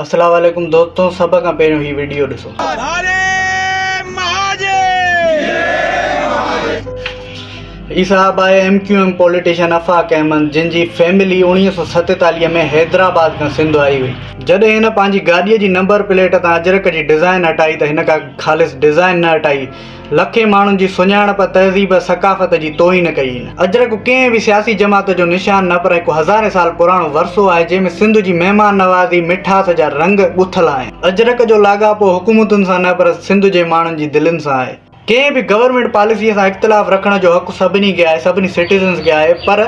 اسلام عليڪم دوستو سڀ کان پهريون هي وڊيو ڏسو. هي صاحب آهي M Q M politician Afaq Ahmed جن جي فيملي 1947 ۾ حيدرآباد کان سنڌ آئي هئي. جڏهن هن پنهنجي گاڏيء جي نمبر پليٽ تان اجرڪ جي ڊزائن هٽائي ته هن ڪا خالص ڊزائن نه هٽائي لکين ماڻهن جي سڃاڻپ، تهذيب، ثقافت جي توهين ڪئي. هن اجرڪ ڪنهن به سياسي جماعت جو نشان نه پر هڪ هزارين سال پراڻو ورثو آهي جنهن ۾ سنڌ جي مهمان نوازي، مٺاس جا رنگ ڳٿل آهن. اجرڪ جو لاڳاپو حڪومتن سان نه پر سنڌ جي ماڻهن جي دلين سان آهي. ڪنهن به گورنمينٽ پاليسيء سان اختلاف رکڻ جو حق سڀني کي آهي، سڀني سٽيزنز کي آهي پر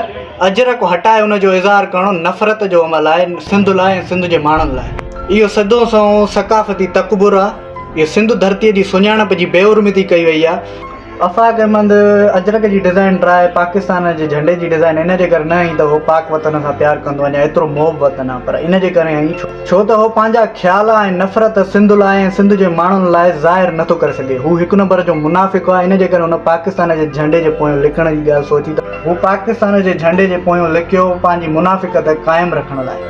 اجرڪ هٽائي ان جو اظهار ڪرڻ نفرت جو عمل آهي سنڌ لاء ۽ سنڌ جي ماڻهن لاء. اهو سڌو سنئون ثقافتي تڪبر آهي. اهو سنڌ ڌرتيء جي سڃاڻپ جي بي حرمتي ڪئي وئي آهي. آفاق احمد اجرڪ جي ڊزائن ڊرائي پاڪستان جي جهنڊي جي ڊزائن ان جي ڪري نه هنئي ته هو پاڪ وطن سان پيار ڪندو آهي يا ايترو محب وطن آهي پر ان جي ڪري هنئي ڇو ته هو پنهنجا خيال ۽ نفرت سنڌ لاء ۽ سنڌ جي ماڻهن لاء ظاهر نه ٿو ڪري سگهي هو هڪ نمبر جو منافق آهي ان جي ڪري هن پاڪستان جي جهنڊي جي پويان لڪڻ جي ڳالهه سوچي ته هو پاڪستان جي جهنڊي جي پويان لڪيو پنهنجي منافقت قائم رکڻ لاء.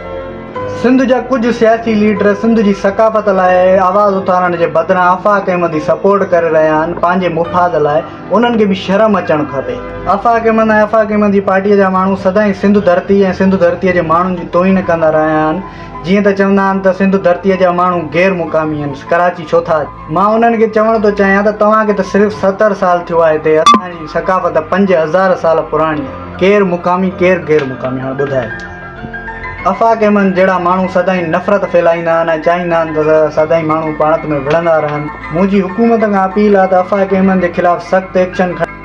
سنڌ جا ڪجهه سياسي ليڊر سنڌ جي ثقافت لاء آواز اٿارڻ جي بدران آفاق احمد جي سپورٽ ڪري رهيا آهن پنهنجي مفاد لاء انهن کي به شرم اچڻ کپي. آفاق احمد ۽ آفاق احمد جي پارٽي جا ماڻهو سدائين سنڌ ڌرتي ۽ سنڌ ڌرتي جي ماڻهن جي توهين ڪندا رهيا آهن جيئن ته چوندا آهن ته سنڌ ڌرتي جا ماڻهو غير مقامي آهن ڪراچي ڇو ٿا اچن مان انهن کي چوڻ ٿو چاهيان ته توهان کي ته صرف 70 سال ٿيو آهي هتي اسان جي ثقافت 5000 سال پراڻي آهي ڪير مقامي ڪير غير مقامي هاڻ ٻڌايو. آفاق احمد جهڙا ماڻهو سدائين نفرت ڦهلائيندا آهن ۽ چاهيندا آهن ته سدائين ماڻهو پاڻت ۾ وڙهندا رهن. منهنجي حڪومت کان اپيل آهي ته آفاق احمد جي خلاف سخت ايڪشن کڻي.